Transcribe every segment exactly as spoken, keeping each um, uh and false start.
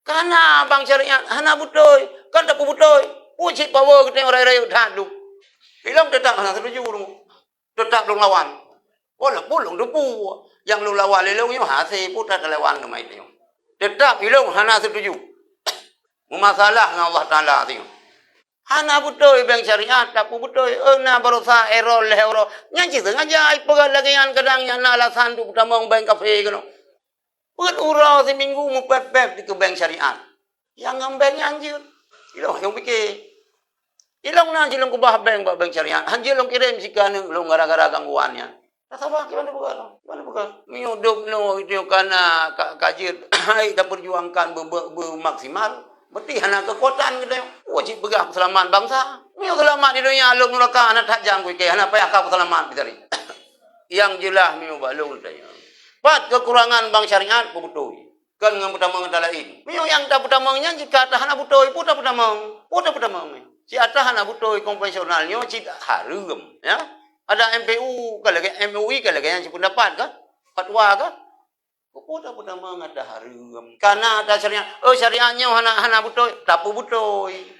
Kana bank syariat hana beutôi, kan tapeubeutôi. Peue cit power geutanyoe rayeuk-rayeuk that lom. Ilong teutap hana setuju lom. Teutap lôn lawan. Walaupun lôn teupeu nyang lôn lawan lé lôn nyoe hase peue that talawan keumae tanyoe. Teutap ilong hana setuju. Meumasalah ngon Allah Taala tanyoe. Hana beutôi bank syariat, tapeubeutôi, eh, na barosa error lhèe uroe. Nyan cit sengaja ipeugah lagèe nyan, kadang nyan na alasan untuk peutamong bank kafé keunoe. Peuet uroe siminggu meupèp-pèp dikeue bank syariat. Nyang ngon bank nyan jeuet. Ilong nyang pike. Ilong na jeuet lôn keubah bank bak bank syariat. Han jeuet lôn kirém sikeue aneuk lôn gara-gara gangguan nyan. Nasabah kiban peugah lom, kiban peugah. Meunyoe dum noe geutanyoe kana ka, ka jeuet hai tapeujuangkan be, be, be maksimal, berarti hana keukuatan geutanyoe. Wajéb peugah peuseulamat bansa. Meunyoe seulamat di donya lom nuraka hana that jam kuikée, hana payah ka peuseulamat bitari. Nyang jeulaih meunyoe bak lôn tanya. Pat keukurangan bank syariat peubeutôi. Kon ngon peutamong ata laén. Meunyoe nyang tapeutamong nyan jika ata hana beutôi, peue tapeutamong? Peue tapeutamong? Si ata hana beutôi konvensional nyoe cit hareuem, ya. Ada M P U ka lagèe, M U I ka lagèe nyan sipeundapat ka? Fatwa ka? Peue tapeutamong ata hareuem? Kana ata syariat, oh, syariat nyoe hana, hana beutôi, tapeubeutôi.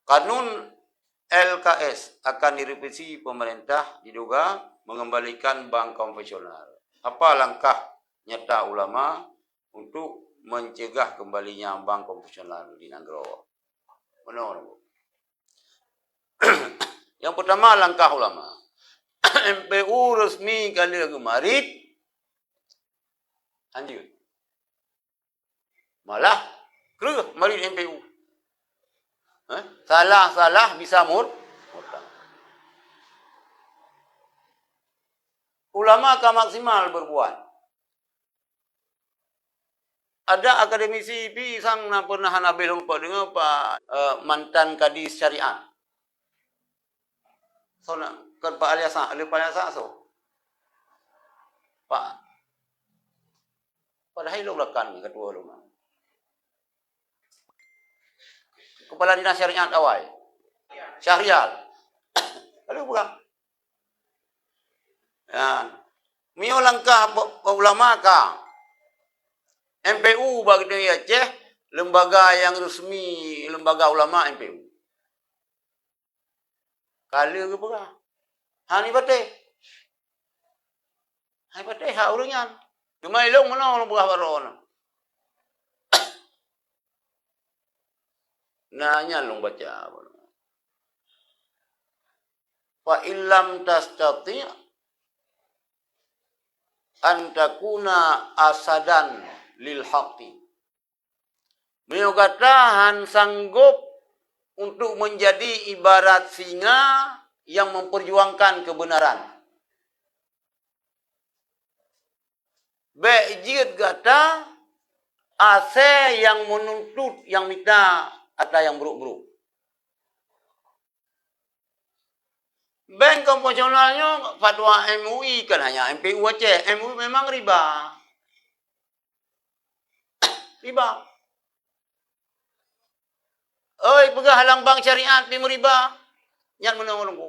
Kanun L K S akan direvisi pemerintah diduga mengembalikan bank konvensional. Apa langkah nyata ulama untuk mencegah kembalinya bank konvensional di nanggroe? Meunoe. Nyang peutama langkah ulama. M P U resmi ka lheueh geumarit, lanjut. Malah kreueh marit M P U. Eh? Salah-salah bisa mur-, murtad. Ulama ka maksimal berbuat. Ada akademisi pi sang na pernah hana beh lôn lupa deungoe, Pak, eh, mantan kadhi syariat. So na, kon Pak Alyasa, lé Pak Alyasa so. Pak. Padahai lôn rakan ketua lôn. Kepala Dinas Syariat awai. Syahrial. Lalu peugah. Ya. Mio langkah pe-, ulama ka. M P U bagi di Aceh, lembaga yang resmi, lembaga ulama M P U. Ka lheueh geupeugah. Hana ipatéh. Hana ipatéh hak ureuëng nyan. Teuma ilong meunoe ureuëng peugah baroe na. Nah, nyan lôn baca. Fa illam tastati' an takuna asadan lil haqqi. Meunyoe gata han sanggob untuk menjadi ibarat singa yang memperjuangkan kebenaran, bék jeuet gata asée nyang meununtut, nyang mita atra nyang brok-brok. Bank konvensional nyoe fatwa M U I, kon hanya M P U Aceh. M U I memang riba. Riba. Oi, peugah lam bank syariat pi meuriba. Nyan meunoe Teungku.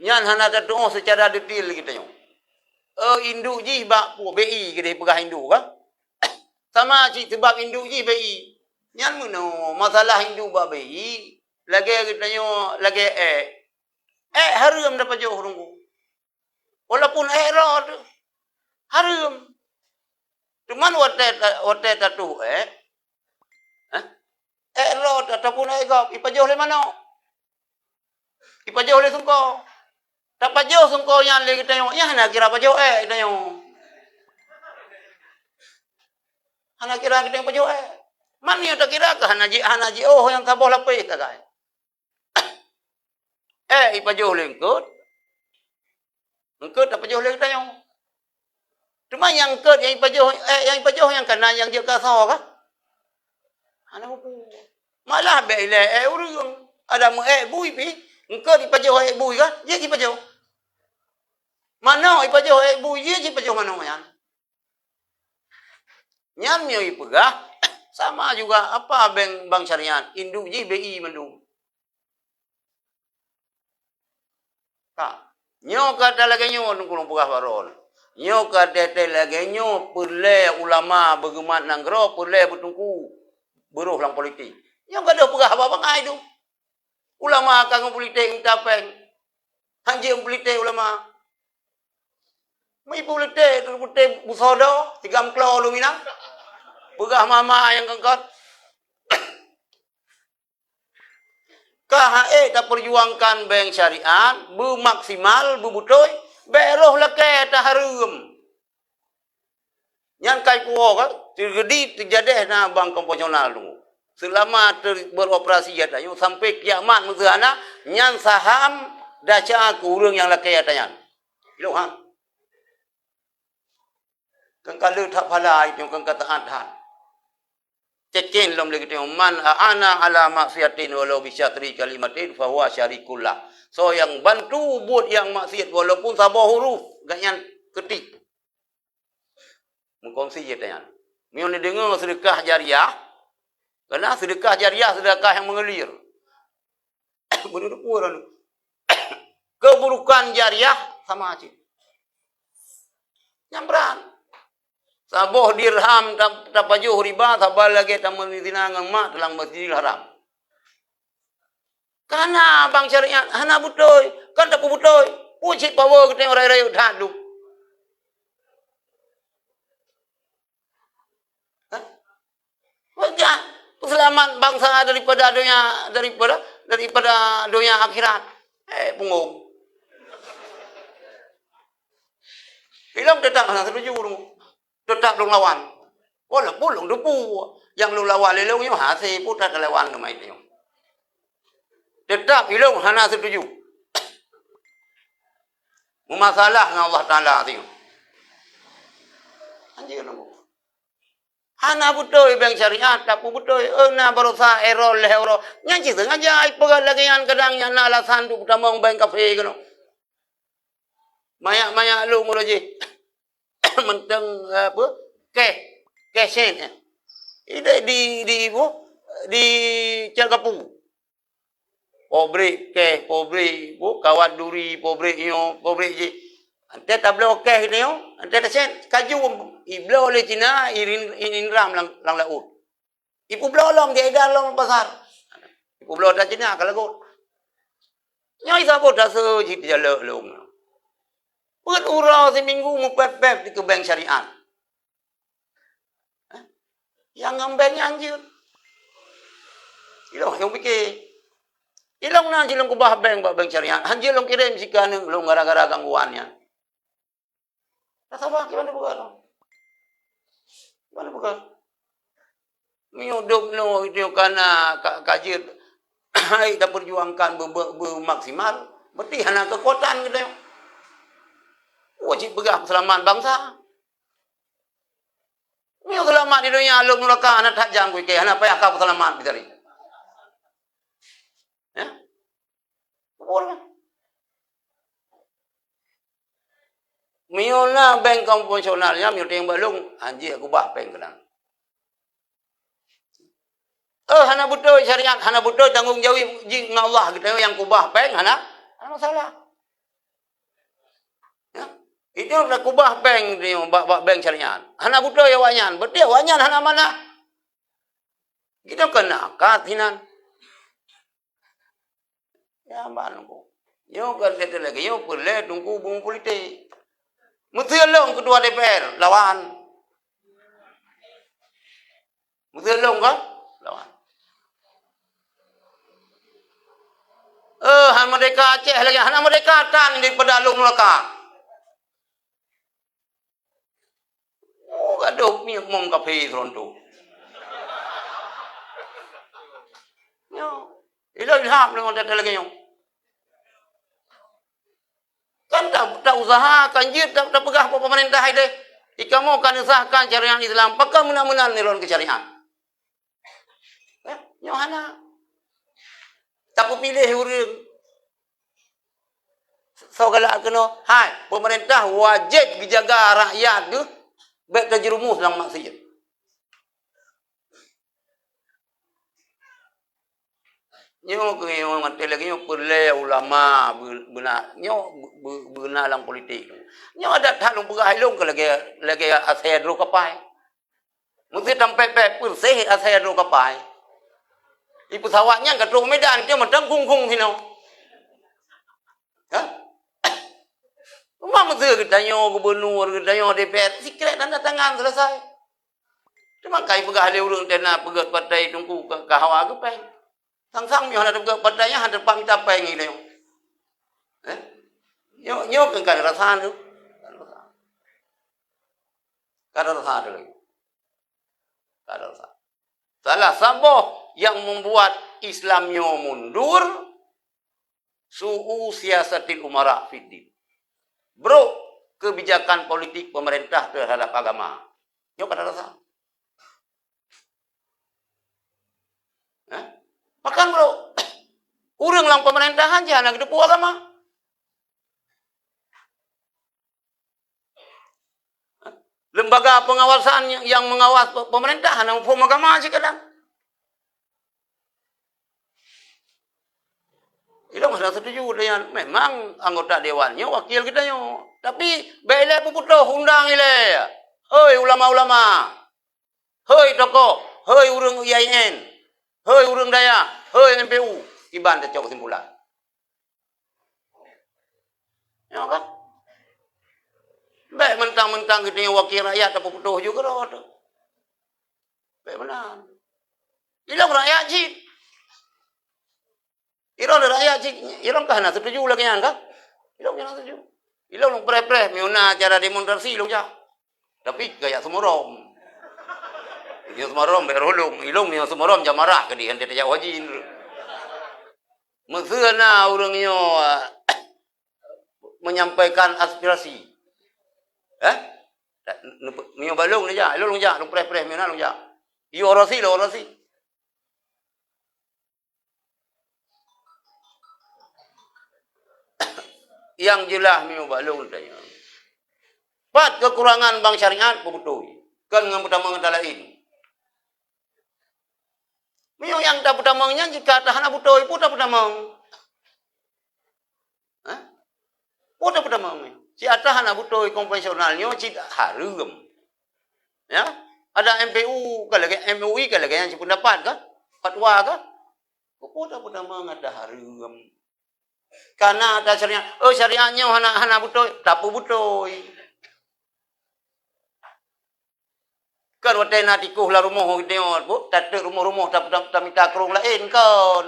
Nyan hana tatuoh secara detail geutanyoe. Oh, induk jih bak peue, B I keudeh peugah induk ka? Sama cit seubab induk jih B I. Nyan meunoe, masalah induk bak B I, lagée geutanyoe, lagée ék. Ék hareuem tapajoh Teungku. Walaupun ék rot, hareuem. Cuman watée ta-, watée tatuh ék, eh, ék rot ataupun ék gob, ipajoh lé manok. Ipajoh lé sungko. Tapajoh sungko nyan lé geutanyoe, nyan hana kira pajoh ék geutanyoe. Hana kira geutanyoe pajoh ék. Man nyoe takira keu hana ji-, hana jiôh nyang saboh lapéh sagai. Ék ipajoh lé eungkot. Eungkot tapajoh lé geutanyoe. Teuma nyang eungkot nyang ipajoh, ék nyang ipajoh nyang kana nyang jeuet keu asoe ka? Hana peue-peue. Malah bék ilée ék ureuëng. Ada meu ék bui pih, eungkot ipajoh ék bui ka? Jeuet jipajoh. Manok ipajoh ék bui, jeuet jipajoh manok nyan. Nyan meunyoe ipeugah, sama juga apa bank, bank syariah, induk jih B I mandum. Ka. Nyoe ka that lagèe nyoe, Teungku, lôn peugah bak droeneuh. Nyoe ka that lagèe nyoe, peureulèe ulama beugeumat nanggroe, peureulèe beuteungku, beurôh lam politik. Nyoe ka deuh peugah haba bangai tu. Ulama ka ngon politik mita péng. Han jeuet politik ulama. Meuibu leuté, leuté busoe doh, tigam klo lôn minang. Peugah mama nyang keungkot. Ka han ék tapeujuangkan bank syariah, beumaksimal, beubeutôi, bèk roh lakèe tahareuem. Nyan kai puwoe kan, teujadi teujadeh na bank konvensional tu. Seulama ter-, beroperasi ata nyoe sampai kiamat meuseuhana, nyan saham desya keu ureueng nyang lakèe ata nyan. Ilôn han. Keu ka le that phala itu, keu ka taat that. Cék-cék lom lé geutanyoe, "Man a'ana ala maksiatin walau bisyatri kalimatin fahuwa syarikul lah." Soe nyang bantu buet nyang maksiat walaupun saboh huruf, gobnyan keutik. Meukongsi jih tanyan. Meunyoe neudeungoe seudeukah jariah, karena seudeukah jariah, seudeukah nyang meungalir. Beuneuteupeu droeneuh. Keuburukan jariah sama cit. Nyang brat. Saboh dirham ta-, tapajoh riba, saban lagèe tameuzina ngon mak dalam Masjidil Haram. Kana bank syariah hana beutôi, kan tapeubeutôi. Peue cit power geutanyoe rayeuk-rayeuk that dum. Hah? Peugah, peuseulamat bansa daripada donya, daripada, daripada donya akhirat. Eh, punggong. Ilôn teutap hana setuju, teutap lôn lawan. Walaupun lôn teupeu nyang lôn lawan lé lôn nyoe hase putra talawan keumae nyoe. Teutap ilôn hana setuju. Meumasalah ngon Allah Taala teuh. Anjir nunggu. Hana beutôi bank syariah, tapeubeutôi. Eh, na barosa error lhèe uroe. Nyan cit sengaja ipeugah lagèe nyan, kadang nyan na alasan untuk peutamong bank kafé keunoe. Manyak-manyak lôn uroe jih. Mantong, apa, cash, cash send, eh. Ideh di, di, apa, di Cot Gapu. Pabrik keh, pabrik, bu, kawat duri, pabrik nyoe, pabrik jih. Antée tabloe keh nyoe, antée tasét kaju, ibloe lé Cina, irin-, irinram lam, lam laôt. Ipeubloe lom, diedar lom pasar. Ipeubloe that Cina ka lagot. Nyoe saboh daseu jih teujalok lom. Peuet uroe siminggu meupép-pép dikeue bank syariat. Hah? Nyang ngon bank nyan jeuet. Ilôn nyang pike. Ilôn na jeuet lôn keubah bank bak bank syariat. Han jeuet lôn kirém sikaneuk lôn gara-gara gangguan nyan. Nasabah kiban peugah lôn. Kiban peugah. Meunyoe dum nyoe, nyoe kana ka, ka jeuet hai tapeujuangkan be-, be-, beumaksimal, berarti hana keukuatan geutanyoe. Wajéb peugah peuseulamat bansa. Meunyoe seulamat di donya, lom nuraka, hana that jang kuikée, hana payah ka peuseulamat bitari. Ya? Kubur kan? Meunyoe na bank konvensional nyan, meunyoe teueng bak lôn, han jeuet kubah péng keunan. Eh, hana beutôi syariat, hana beutôi tanggong jaweueb jih ngon Allah, geutanyoe nyang kubah péng, hana, hana masalah. Ya. Itu na kubah péng nyoe bak, bak bank syariat. Hana beutôi awaknyan, berarti awaknyan hana manah. Geutanyoe keunan ka sinan. Ya, ban Teungku. Nyoe ka lheueh lagèe nyoe peureulèe Teungku beupolitik. Meuseu lôn ketua D P R, lawan. Meuseu lôn ka? Lawan. Eh, han merdeka Aceh lagèe, hana merdeka tan daripada lôn nuraka. Oh, gadoh miet mong kafé seuruntu. Nyoe. Ilôn ilham deungon that lagèe nyoe. Kan ta, ta usaha, kan jeuet ta, tapeugah bak pemerintah hai deh. Ikamoe ka neusahkan syariat Islam, pakon meunan-meunan nilon keu syariat. Eh, nyoe hana. Tapeupiléh ureueng. Soe galak keunoe? Hai, pemerintah wajéb geujaga rakyat geuh, bèk tajeurumus lam maksiat. Nyoe keu nyoe ngon lagèe nyoe peureulèe ulama beu-, beuna, nyoe beu-, beu-, beuna lam politik. Nyoe adat that lôn peugah ilôn keu lagèe, lagèe asèe droe kapai. Meusé tampék-pék peuséh asèe droe kapai. Di peusawat nyan ka trok Medan, nyoe mantong gung-gung sinoe. Hah? Cuma meusé geutanyoe gubernur, geutanyoe D P R, sikrek tanda tangan selesai. Teuma kai peugah lé ureueng teuh na peugöt partai teungku ka, ka hawa geupéng. Sang-sang nyoe hana teupeugöt partai nyan hana teupah mita péng ilèe. Eh? Nyoe, nyoe kan ka rasa tu. Ka rasa tu lagi. Ka rasa. Salah saboh yang membuat Islam nyoe mundur, su'u siyasatil umara fid din. Brok kebijakan politik pemerintah terhadap agama. Nyoe ka rasa. Eh? Pakon brok. Ureueng lam pemerintahan jih hana geuteupeue agama. Lembaga pengawasan yang, yang mengawas pe-, pemerintah hana muphom agama cit kadang. Ilôn hana setuju dengan, memang anggota dewan nyoe wakil geutanyoe. Tapi bèk ilèe peuputôh undang ilèe. Hei ulama-ulama, hei tokoh, hei ureueng I A I N, hei ureueng dayah, hei M P U, kiban tacok kesimpulan. Ya kan? Bèk mentang-mentang geutanyoe wakil rakyat tapeuputôh ju keudroe teuh. Bèk meunan. Ilôn rakyat cit. Ilôn rakyat cit, ilôn ka hana setuju lagèe nyan kan? Ilôn hana setuju. Ilôn lôn preh-preh, meunyoe na acara demonstrasi ilôn jak. Tapi gaya seumarom. Meunyoe seumarom bèk roh lôn. Ilôn meunyoe seumarom jak marah keudéh, han tajak haji. Meusé na ureueng nyoe, ah, menyampaikan aspirasi. Eh? Meunyoe bak lôn jak, ilôn lôn jak, lôn preh-preh meunyoe na lôn jak. Yue orasi, lôn orasi. Nyang jeulaih meunyoe bak lôn tanyong, pat keukurangan ban syariat, peubeutôi. Kon ngon peutamong ata laén. Meunyoe nyang tapeutamong nyan jika ata hana beutôi, peue tapeutamong? Hah? Peue tapeutamong nyan? Cit ata hana beutôi konvensional nyoe cit hareuem. Ya? Ada M P U ka lagèe, M U I ka lagèe nyan sipeundapat ka? Fatwa ka? Peue tapeutamong ata hareuem? Kana ata syariat, oh, syariat nyoe hana, hana beutôi, tapeubeutôi. Kon watèe na tikôh lam rumoh geutanyoe, bu, tateuk rumoh-rumoh, ta-, ta-, tamita krông laén, kon.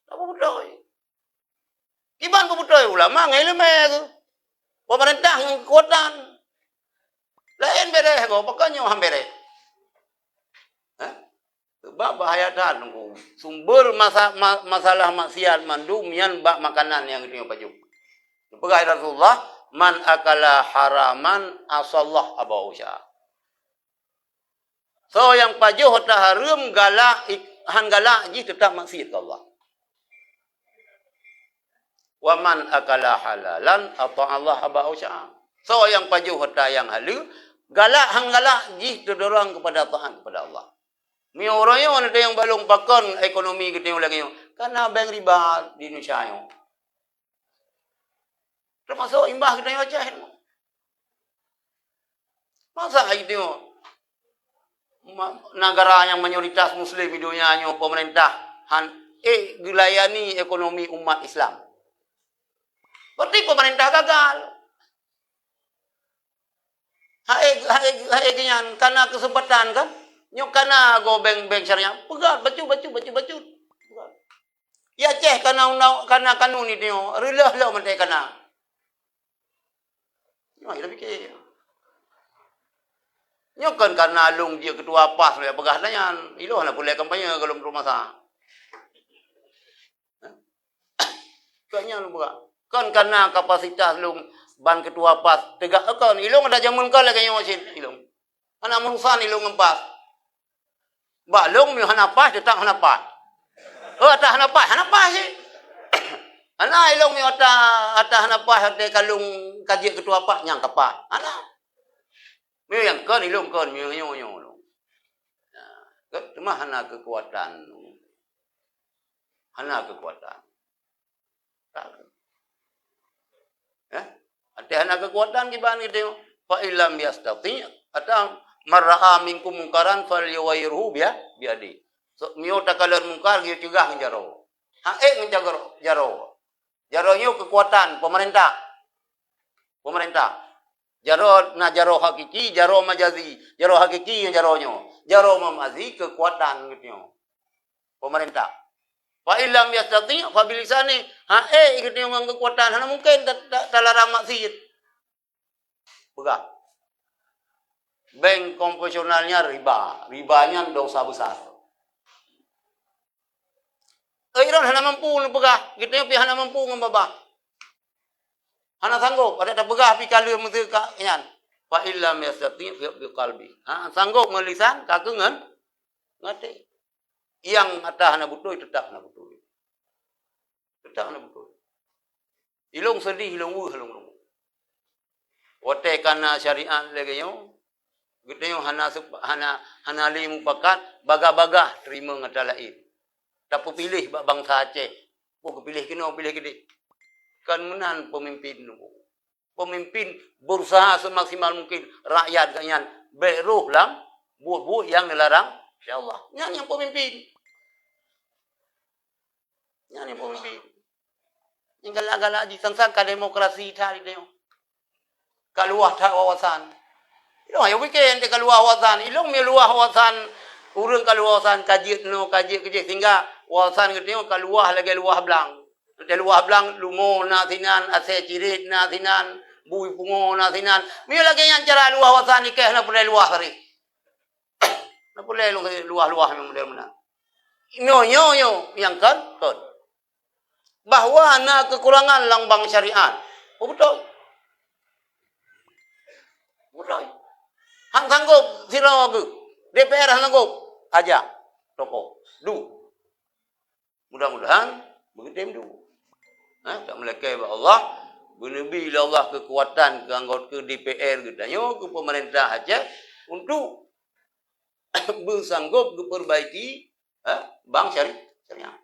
Tapeubeutôi. Kiban peubeutôi ulama ngon ileumèe tu. Pemerintah ngon keukuatan. Laén bèrèh gob, pakon nyoe han bèrèh? Hah? Sebab bahaya that, Teungku. Sumber masa-, ma-, masalah maksiat mandum nyan bak makanan nyang geutanyoe pajoh. Geupeugah Rasulullah, "Man akala haraman asallah abau sya." Soe nyang pajoh ata hareuem galak ik-, han galak jih teutap maksiat keu Allah. "Wa man akala halalan ata'allah abau sya." Soe nyang pajoh ata nyang haleue, galak han galak jih teudorong keupada taat keupada Allah. Meunyoe uroe nyoe na teunyong balong pakon ekonomi geutanyoe lagèe nyoe, kana bank riba di Indonesia nyoe. Teumasok imbah geutanyoe Aceh nyoe. Masa geutanyoe ma-, negara nyang mayoritas muslim di donya nyoe pemerintah han ék geulayani ekonomi umat Islam. Berarti pemerintah gagal. Hai, hai, hai, nyan kana keuseumpatan kan? Nyoe kana go bank-bank syariah. Peugah bacut, bacut, bacut, bacut. Peugah. Ya Aceh kana undang, kana kanun itu nyoe. Reuloh lom mantong kana. Nyoe, ya, pikir. Nyoe kon kana lôn jeuet keutua pas lé peugah nyan. Ilôn hana peureulèe kampanye goh lom masa. Kon nyan lôn peugah. Kon kana kapasitas lôn ban keutua pas. Teugak kon. Ilôn ada jameun kon lagèe nyoe cit ilôn. Hana meurusan ilôn ngon pas. Bak lôn meunyoe hana pas, teutap hana pas. Oh, ata hana pas, hana pas cit. Hana ilôn meunyoe ata, ata hana pas, ata ka lôn ka jeuet keutua pas, nyang ka pas. Hana. Meunyoe nyang kon, ilôn kon, meunyoe nyoe, nyoe lôn. Nah, teuma hana keukuatan. Hana keukuatan. Eh? Até hana keukuatan kiban geutanyoe. Fa illam yastati', atau man ra'a minkum munkaran falyughayyirhu biya-, biyadi. So, meunyoe takalon mungkar, geuceugah ngon jaroe. Hak ék ngon jaroe, jaroe. Jaroe nyoe keukuatan pemerintah. Pemerintah. Jaroe na jaroe hakiki, jaroe majazi. Jaroe hakiki nyoe jaroe nyoe. Jaroe majazi keukuatan geutanyoe. Pemerintah. Fa illam yastati' fa bilisani. Hak ék geutanyoe ngon keukuatan, hana mungken ta-, ta-, talarang maksiat. Peugah. Bank konvensionalnya riba. Riba nyan dosa besar. Eh, droe hana mampu neupeugah, geutanyoe pih hana mampu ngon babah. Hana sanggob, adak tapeugah pih ka lheueh meuteuk ka nyan. Fa illam yastati' fa biqalbi. Ha, sanggob ngon lisan, ka keuh ngon, ngon até. Nyang ata hana beutôi, teutap hana beutôi. Teutap hana beutôi. Ilong seudeh, ilong weueh, ilong leumo. Watée ka na syariat lagée nyoe, geutanyoe hana sep-, hana, hana lé mupakat, bagah-bagah teurimong ata laén. Tapeupiléh bak bansa Aceh, peue geupiléh keunoe, piléh keudeh. Kon meunan peumimpin nyoe. Peumimpin berusaha seumaksimal mungkin rakyat geuh nyan bék rhoh lam buet-buet nyang neularang, insya Allah. Nyan nyang peumimpin. Nyan nyang peumimpin. Nyang galak-galak jih, sang-sang ka demokrasi that di tanyoe. Ka luwah that wawasan. Ilong ayo pike ente ka luwah wawasan. Ilong meu luwah wawasan, ureuëng ka luwah wawasan, ka jeuet nyoe, ka jeuet keujih, sehingga wawasan geutanyoe ka luwah lagée luwah blang. Ente luwah blang, leumo na sinan, asée cirit na sinan, bui pungo na sinan. Meu lagée nyan cara luwah wawasan ikeh na peureulée luwah tadi. Na peureulée luwah-luwah nyang model meunan. Nyoe, nyoe, nyoe, nyang kon, kon. Bahwa na keukurangan lam bank syariat. Oh, beutôi. Beutôi. Han sanggob sidroe geuh. D P R han sanggob. Aja. Tokoh. Du. Mudah-mudahan beutem du. Ha, tak meulakée bak Allah, beuneubi lé Allah keukuatan keu anggota D P R geutanyoe, keu pemerintah Aceh untuk beusanggob geupeurbaiki, ha, bank syari-, syariah.